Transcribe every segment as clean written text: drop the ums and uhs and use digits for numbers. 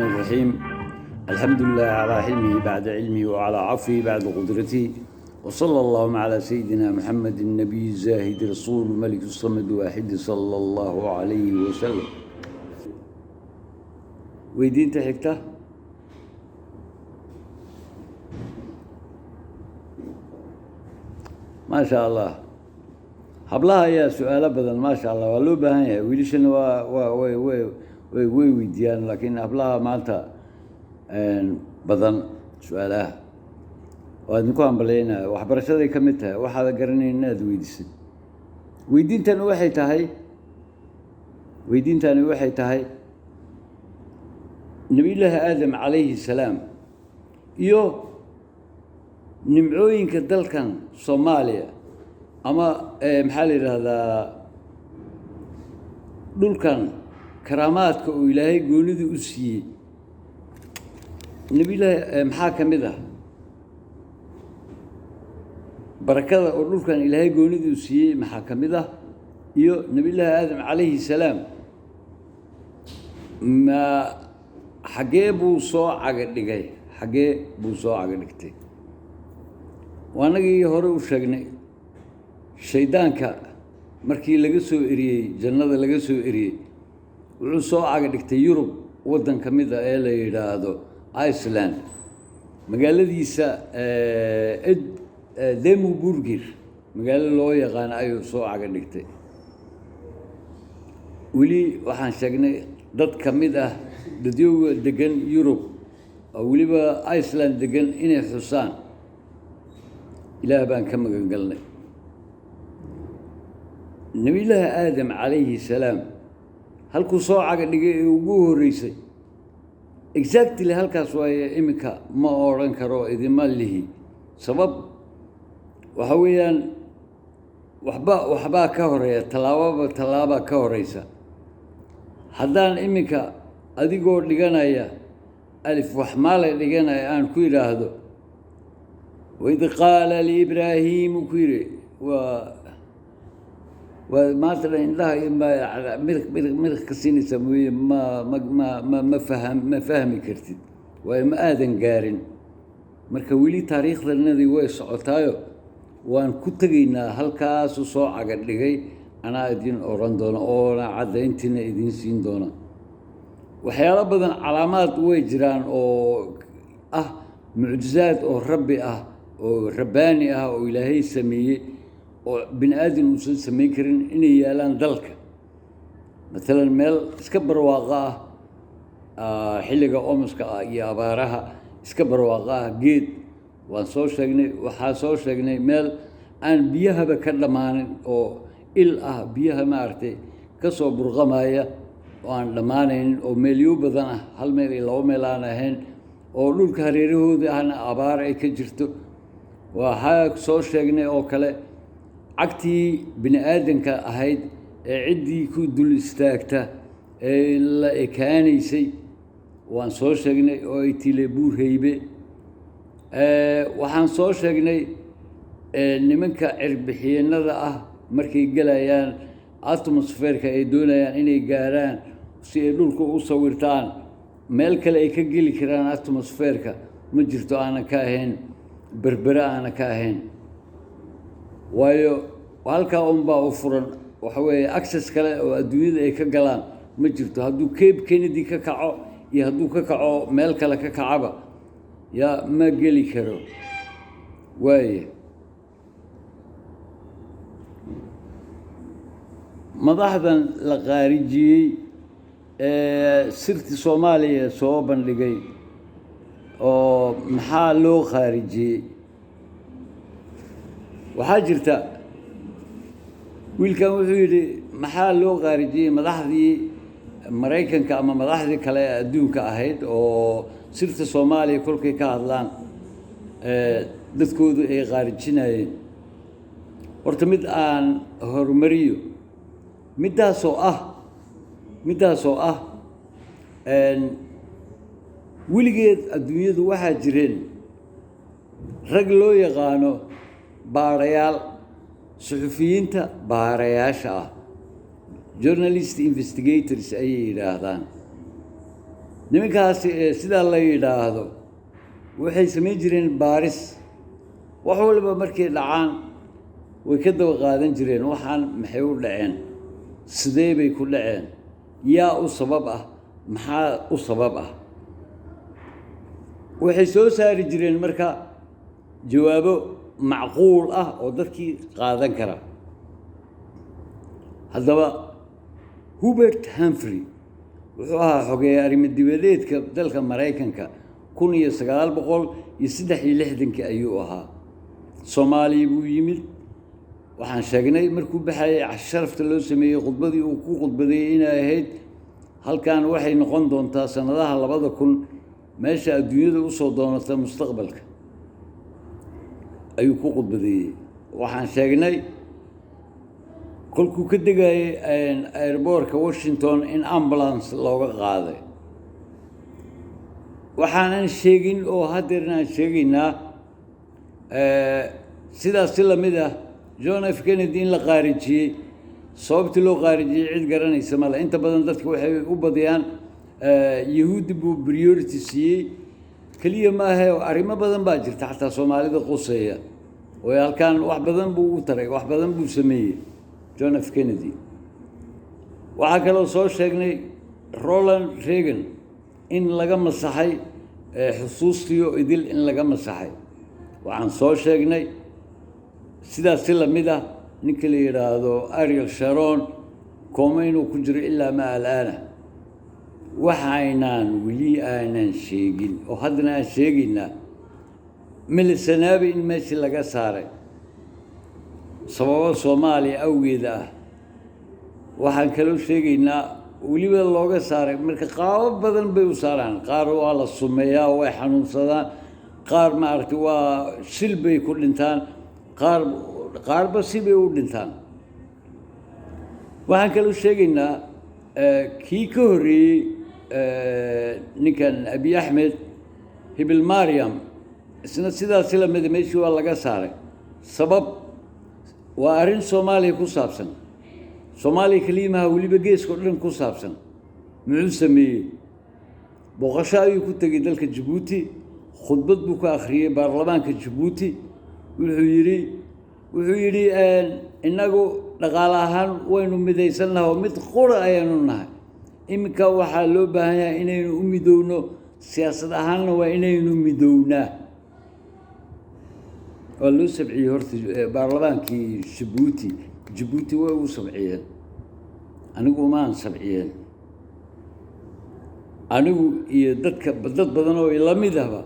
الرحمن الرحيم. الحمد لله على حلمه بعد علمه، وعلى عفوه بعد قدرته، وصلى اللهم على سيدنا محمد النبي الزاهد رسول الملك الصمد واحد، صلى الله عليه وسلم. Weydiinta xigta. Maasha Allah, hablaha ayaa su-aalo badan. Maasha Allah, waa loo baahan yahay. Wiilashana waa way weydiiyaan, laakiin hablaha maanta badan su-aalaha. Waa idinku hambalyaynaya. Waxbarashaday ka mid tahay waxaada garanayn inaad weydiisay. Weydiintani waxay tahay Nabiyullaahi Aadam calayhi salaam iyo nimcooyinka dalkan Soomaaliya ama maxaa la yidhaahdaa, dhulkan karaamaadka uu Ilaahay goonida u siiyey Nabiyullaahi maxaa ka mid ah? Barakada oo dhulkan Ilaahay goonida u siiyey maxaa ka mid ah? Iyo Nabiyullaahi Aadam calayhi salaam ma xaggee buu soo caga dhigay? Xaggee buu soo caga dhigtay? Waa anagii hore u sheegnay, shaydaanka markii laga soo eriyey jannada, laga soo eriyey, wuxuu soo caga dhigtay Yurub, waddan ka mid ah ee la yidhaahdo Iceland, magaaladiisa Demuburgir magaalo loo yaqaano ayuu soo caga dhigtay. Weli waxaan sheegnay dad ka mid ah dadyowga degan Yurub oo weliba Iceland degan inay xusaan. Ilaah baan ka magan galnay. Nebiyullaahi Aadam calayhi salaam halkuu soo caga dhigay ee ugu horreysay exactly halkaas waaye. Iminka ma odhan karo, idima lihi. Sabab waxa weeyaan, waxba waxbaa ka horeeya, tallaababa tallaabaa ka horeysa. Haddaan iminka adigoo dhiganaya alif waxmaale dhiganaya aan ku yidhaahdo "وإذ قال لإبراهيم", ku yidhi, waa maanta dhan indhaha midig midig midig ka siinaysa mooye, ma fahmi kartid, waayo ma aadan gaarin. Marka weli taariikhdanadii way socotaayo, waan ku tegaynaa halkaasu soo caga dhigay. Anaa idin odhan doona oona caddayntiina idin siin doona. Waxyaalo badan, calaamaad way jiraan oo ah mucjizaad oo Rabbi ah oo rabbaani ah oo Ilaahay sameeyey oo bini aadam uusan samayn karin inay yaalaan dalka. Matalan, meel iska barwaaqo ah, xilliga omoska ah iyo abaaraha iska barwaaqo ah, geed waan soo sheegnay. Waxaa soo sheegnay meel aan biyahaba ka dhammaanin oo il ah, biyaha maaragtay ka soo burqamaya oo aan dhammaanaynin, oo meelyo badan ah, hal meel iyo laba meel aan ahayn, oo dhulka hareerahooda ahna abaar ay ka jirto. Waxaa soo sheegnay oo kale cagtii bini aadanka ahayd ee ciddii ku dul istaagta ee la ekaanaysay, waan soo sheegnay, oo ay tile Buur Haybe. Waxaan soo sheegnay nimanka cirbixiyenada ah markay gelayaan atmosferka ay doonayaan inay gaaraan si ay dhulka u sawirtaan, meel kale ay ka geli karaan atmosferka ma jirto aanan ka ahayn Berbere, aanan ka ahayn, waayo halkaa unbaa u furan. Waxa weeye, access kale oo adduunyada ay ka galaan ma jirto. Hadduu Cape Kennedy ka kaco iyo hadduu ka kaco meel kale ka kacaba, yaa ma geli karo. Waaye madaxdan la qaarijiyey ee sirti Soomaaliya soo bandhigay oo maxaa loo khaarijiyey? Waxaa jirta wiilkan wuxuu yidhi, maxaa loo khaarijiyey madaxdii Maraykanka ama madaxdii kale ee adduunka ahayd oo sirta Soomaaliya kolkay ka hadlaan dadkoodu ay khaarijinayeen? Horta mid aan horumariyo, middaasoo ah weligeed adduunyadu waxaa jireen rag loo yaqaano baarayaal, suxufiyiinta baarayaasha ah, journalist investigators ayay yidhaahdaan. Nimankaasi ee sidaa la yidhaahdo waxay samayn jireen baaris. Wax waliba markay dhacaan way ka daba qaadan jireen: waxaan maxay u dhaceen? Sidee bay ku dhaceen? Yaa u sabab ah? Maxaa u sabab ah? Waxay soo saari jireen marka jawaabo macquul ah oo dadkii qaadan kara. Haddaba Hubert Humphrey wuxuu ahaa xogeeye arrimo dibadeedka dalka Maraykanka 1963-kii ayuu ahaa. Soomaaliya buu yimid. Waxaan sheegnay markuu baxayay sharafta loo sameeyey, khudbadii uu ku khudbadeeyey inay ahayd: halkan waxay noqon doontaa sanadaha 2000 meesha adduunyada usoo doonata mustaqbalka, ayuu ku khudbadeeyey. Waxaan sheegnay kolkuu ka degayay airport-ka Washington in ambulance looga qaaday. Waxaanan sheegin oo haddeerna aan sheegaynaa, sidaas si lamid ah John F Kennedy in la qaarijiyey. Sababtii loo qaarijiyey cid garanaysa male. Inta badan dadka waxay u badiyaan Yahuudi buu priority siiyey. Keliya maahe, arrimo badan baa jirta xataa Soomaalida quseeya oo halkaan wax badan buu u taray, wax badan buu sameeyey John F Kennedy. Waxaa kaloo soo sheegnay Ronald Reagan in laga masaxay xusuustiyo idil, in laga masaxay. Waxaan soo sheegnay sidaas si lamid ah ninka la yidhaahdo Ariel Sharon kooma inuu ku jiro ilaa ma alaana. Waxaynaan weli aanan sheegin oo haddana aan sheegaynaa Meles Zenawi in meeshii laga saaray sababo Soomaaliya awgeeda ah. Waxaan kaloo sheegaynaa weliba looga saaray marka qaabo badan bay u saaraan. Qaar waa la sumeeyaa, way xanuunsadaan. Qaar, maaragtay, waa shil bay ku dhintaan. Qaarba si bay u dhintaan. Waxaan kaloo sheegaynaa kii ka horreeyey ninkan Abiy Axmed, Hibil Mariam, isna sidaasi lamida meeshii waa laga saaray. Sabab waa arrin Soomaaliya ku saabsan, Soomaaliya keliya maha, weliba geeska o dhan ku saabsan. Muxuu sameeyey? Booqasho ayuu ku tegey dalka Jabuuti. Khudbad buu ka akhriyey baarlamaanka Jabuuti. Wuxuu yidhi: innagu dhaqaale ahaan waynu midaysannahay oo mid qura ayaanu nahay. Iminka waxaa loo baahan yahay inaynu u midowno siyaasad ahaanna, waa inaynu midownaa. Waa loo sabciyey horta baarlamaankii Jabuuti. Jabuuti way u sabciyeen, anigu umaan sabciyeen. Anigu iyo dadka dad badan oo ila mid ahba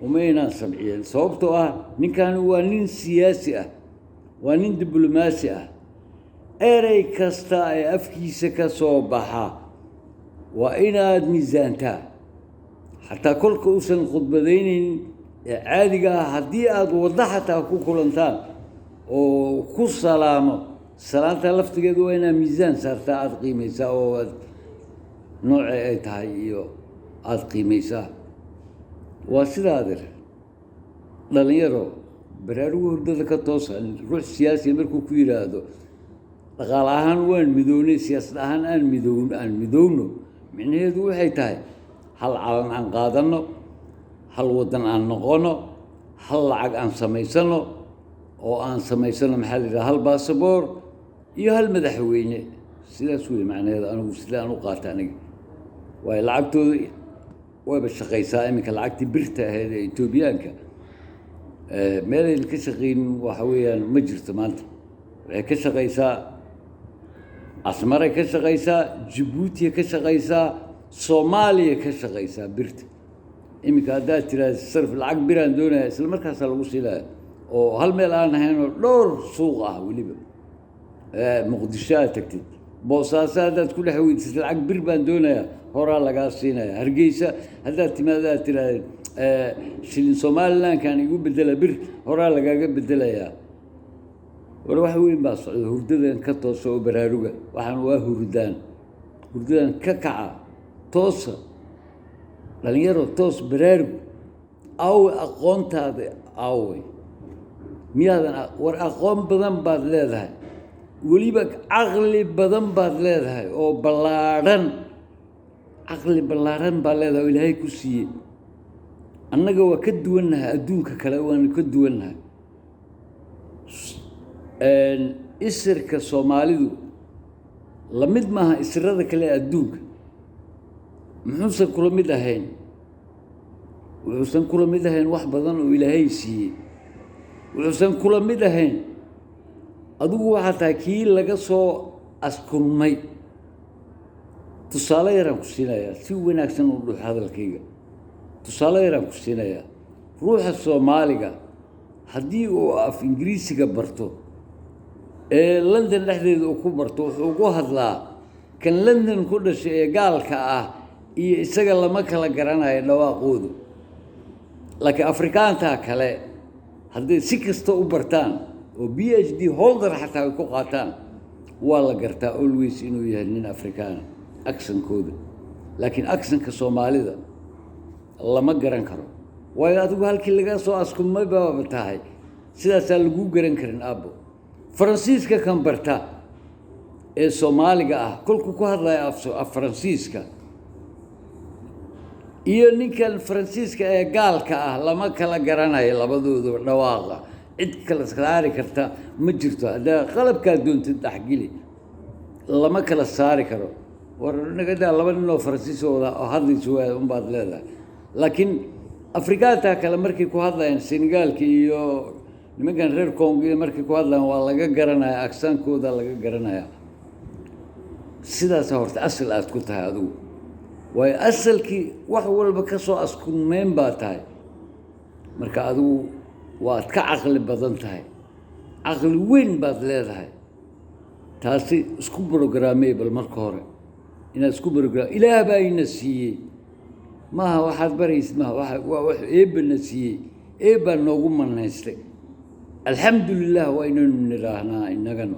umaynaan sabciyeen, sababtoo ah ninkani waa nin siyaasi ah, waa nin diblomaasi ah. Erey kasta ee afkiisa ka soo baxa waa inaad miisaantaa. Xataa kolka uusan khudbadaynayn ee caadiga ah, haddii aada waddo xataa ku kulantaan oo ku salaamo, salaanta laftigeedu waa inaad miisaan saartaa, aada qiimaysaa oo aad noocee ay tahay iyo aada qiimaysaa. Waa sidaa, adeer. Dhalinyaro, baraarugu, hurdada ka toosa. Ruux siyaasiya markuu ku yidhaahdo dhaqaale ahaan waan midownay, siyaasad ahaan aan midowno, micnaheedu waxay tahay hal calan aan qaadanno, hal waddan aan noqono, hal lacag aan samaysano oo aan samaysano, maxaa la yidhaha, hal baasaboor iyo hal madaxweyne. Sidaas wey macnaheedu, anigu sidaan u qaata aniga. Waayo, lacagtooda wayba shaqaysaa iminka. Lacagtii birta ahayd ee Etoobiyaanka meelayna ka shaqaynin waxa weeyaan ma jirto maanta. Waxay ka shaqaysaa Asmaray, ka shaqaysaa Jabuutiya, ka shaqaysaa Soomaaliya, ka shaqaysaa birta. Iminka haddaad tiraahda sarf lacag biraan doonaya, isla markaasaa lagu siilaya, oo hal meel aan ahayn oo dhowr suuq ah. Weliba Muqdisho aad tagtid, Boosaaso haddaad ku dhex weydiisad lacag bir baan doonayaa, horaa lagaa siinaya. Hargeysa haddaad timaado aad tiraahda shilin Somalilandkan igu bedela bir, horaa lagaaga bedelayaa. War, wax weyn baa socda. Hurdadan ka toosa oo baraaruga. Waxaan waa hurdaan, hurdadan ka kaca, toosa dhalinyaro, toos, baraarug. Aawe aqoontaada? Aawe? Miyaadan war, aqoon badan baad leedahay, weliba caqli badan baad leedahay oo ballaadhan. Caqli ballaaran baa leedahay oo Ilaahay ku siiyey. Annaga waa ka duwannahay adduunka kale, waanu ka duwannahay. Isirka Soomaalidu la mid maaha isirada kale ee adduunka. Muxuusan kula mid ahayn? Wuxuusan kula mid ahayn wax badan oo Ilaahay siiyey. Wuxuusan kula mid ahayn, adigu waxaa tahay kii laga soo askulmay. Tusaale yaraan ku siinayaa, si wanaagsan u dhuux hadalkayga. Tusaale yaraan ku siinayaa: ruuxa Soomaaliga haddii uu af Ingiriisiga barto ee London dhexdeeda uu ku barto, wuxuu ugu hadlaa kan London ku dhashay ee gaalka ah iyo isaga lama kala garanayo dhawaaqoodu. Laakiin Afrikaantaa kale hadday si kasta u bartaan oo PhD holder xataa ay ku qaataan, waa la gartaa always inuu yahay nin Afrikaana accentkooda. Laakiin accentka Soomaalida lama garan karo, waayo adigu halkii laga soo askumay baaba tahay, sidaasaa lagu garan karin. Aabbo Faransiiska kan barta ee Soomaaliga ah, kolkuu ku hadlaya af Faransiiska iyo ninkan Faransiiska ee gaalka ah lama kala garanayo labadooduba dhawaaqa. Cid kala saari karta ma jirto. Haddaa qalabkaa doontid dhexgeli, lama kala saari karo. War nagadaa, laba nin oo Faransiis wada oo hadlaysa waa unbaad leedahay. Laakiin Afrikaanta kale markay ku hadlayaan, Senegaalka iyo nimankan reer Congo iyo markay ku hadlayaan, waa laga garanaya, accentkooda laga garanaya. Sidaasa horta asal aad ku tahay adigu, waayo asalkii wax walba ka soo askulmeyn baa tahay. Marka adigu waad ka caqli badan tahay, caqli weyn baad leedahay. Taasi isku programmey bal marka hore inaad isku program. Ilaah baa ina siiyey, maaha waxaad baraysid maaha, waa wax Eebba na siiyey, Eebbaa noogu manaystay. Alxamdu lilah waa inaynu nidhaahnaa inagana,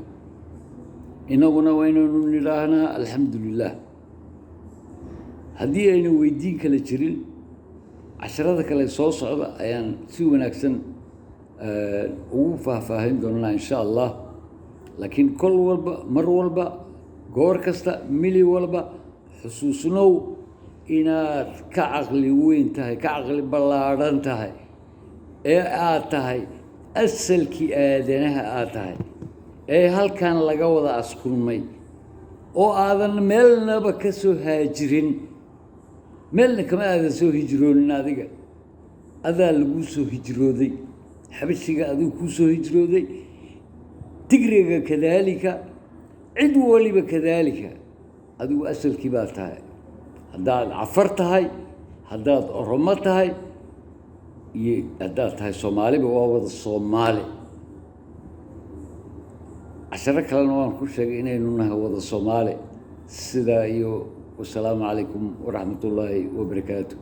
inaguna waa inaynu nidhaahnaa alxamdu lilah. Haddii ayna weydiin kala jirin, casharada kale soo socda ayaan si wanaagsan ugu faahfaahin doonaa, insha Allah. Laakiin kol walba, mar walba, goor kasta, mili walba xusuusnow inaad ka caqli weyn tahay, ka caqli ballaadhan tahay, ee aad tahay asalkii aadanaha aad tahay ee halkan laga wada askulmay oo aadan meelnaba ka soo haajirin, meelna kama aadan soo hijroonin. Adiga adaa laguu soo hijrooday. Xabashiga adigu kuu soo hijrooday, Tigriga kadaalika, cid waliba kadaalika. Adigu asalkii baa tahay, haddaad Cafar tahay, haddaad Oromo tahay iyo haddaad tahay Soomaaliba, waa wada Soomaali. Casharo kalena waan ku sheegay inaynu nahay wada Soomaali. Sidaa iyo wasalaamu calaykum waraxmat ullaahi wabarakaatu.